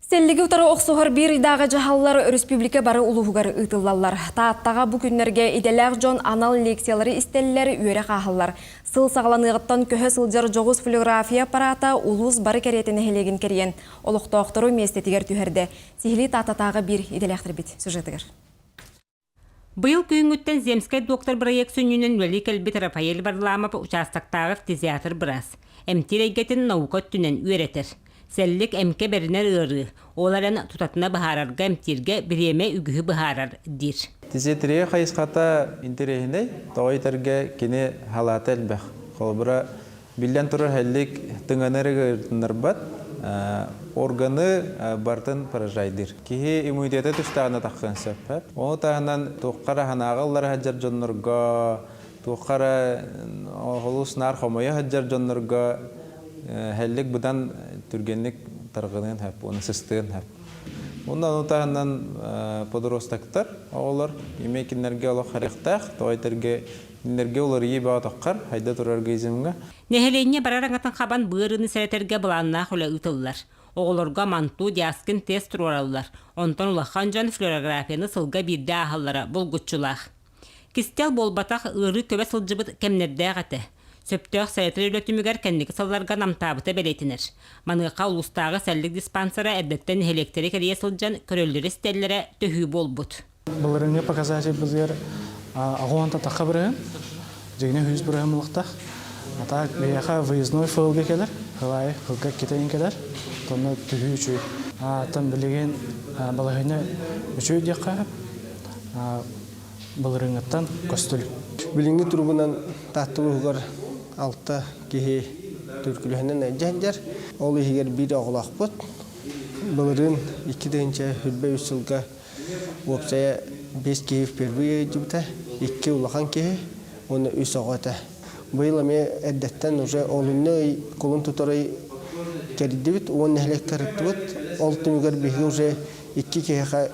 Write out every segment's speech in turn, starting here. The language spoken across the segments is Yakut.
Сэллиги утары охсуһар биир ыйдааҕы дьаһаллар өрөспүүбүлүкэ бары улууһугар ыытыллаллар. Тааттаҕа бу күннэргэ идэлээх дьон анал лекциялары истэллэр, үөрэх ааһаллар. Сыл саҕаланыаҕыттан көһө сылдьар дьоҕус флюорография аппарата улуус бары кэриэтэ нэһилиэгин кэрийэн, олохтоохтору миэстэтигэр түһэрдэ. Сиһилии Тааттатааҕы биир идэлээхтэрбит сюжетыгар. Быйыл күһүҥҥүттэн «Земскэй доктор» бырайыак сүнньүнэн үлэлии кэлбит Рафаэль Варламов учаастактааҕы фтизиатр-быраас. Эмтиир эйгэтин наука өттүнэн үөрэтэр. Сэллик эмкэ бэринэр ыарыы, ол эрэн тутатына быһаарарга эмтииргэ бириэмэ үгүһү быһаарар диир. Фтизиатрия хайысхата интэриэһинэй, тоҕо этэргэ кини халаата элбэх. Холобура, Биллэн турар, һэллик тыҥаны эрэ ыарытыннарбат, органы барытын поражайдыыр. Киһи иммунитета түстэҕинэ таххыан сөп. Ону таһынан туохха эрэ санааҕа ыллара сылдьар дьоннорго, туохха эрэ олус наар хомойо сылдьар дьоннорго һэллик быдан түргэнник тарҕаныан сөп уонна сыстыан сөп. Уонна ону таһынан подростоктар оҕолор эмиэ кинилэргэ олох харыахтаах, тоҕо этэргэ Кинилэргэ уларыйыы бөҕөтөххөр, хайда турар организмҥа. Нэһилиэнньэ барар аҥатын хабан быарыыны сэрэтэргэ былааннаах үлэ ыытыллар. Оҕолорго Манту, Дяскин тест туруораллар, онтон улахан дьон флюорографияны сылга биирдэ ааһаллара булгуччулаах. Кистэл буолбатах, ыарыы көбө сылдьыбыт кэмнэрдээх этэ. Сөптөөх сэрэтэр үлэ түмүгэр кэнники сылларга намтаабыта бэлиэтэнэр. Маныаха улуустааҕы сэллик диспансера эрдэттэн нэһилиэктэри кэрийэ сылдьан көрөллөрө-истэллэрэ төһүү буолбут. Былырыыҥҥы показатель бызыгар аҕуонта тахха бырыһын, дьигинэ үһүс бырыһын булуохтаах. А так биһиэхэ выездной ФЛГ кэлэр, хылаайы ФЛГ китэйин кэлэр, тонна түһүү үчүгэй. Аттан билигин балаһыанньа үчүгэй диэххэ былырыыҥҥыттан көстүл. Билиҥҥи туругунан Таатта улууһугар алта киһи түркүлүһүнэн эдьэһдэр. Ол иһигэр биир оҕолоохпут. Былырыын 2023 сылга Уопсайа биэс киһи впервые ыйдыбыта, икки улахан киһи уонна үс оҕо этэ. Быйыл эмиэ эрдэттэн уже олунньу ый кулун тутар ый кэрийдибит, уон нэһилиэккэ ырыттыбыт. Ол түмүгэр биһиги уже икки киһиэхэ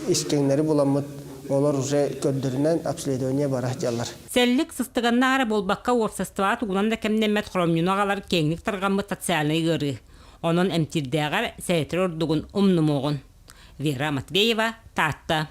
искэҥнэри буламмыт, олор уже көрдөрүнэн обследование бара сылдьаллар. Сэллик сыстыганнаах эрэ буолбакка уопсастыбаҕа тугунан да кэмнэммэт хоромньуну аҕалар киэҥник тарҕаммыт социальнай ыарыы. Онон эмтиирдээҕэр сэрэтэр ордугун умнумуоҕун. Вера Матвеева, Таатта.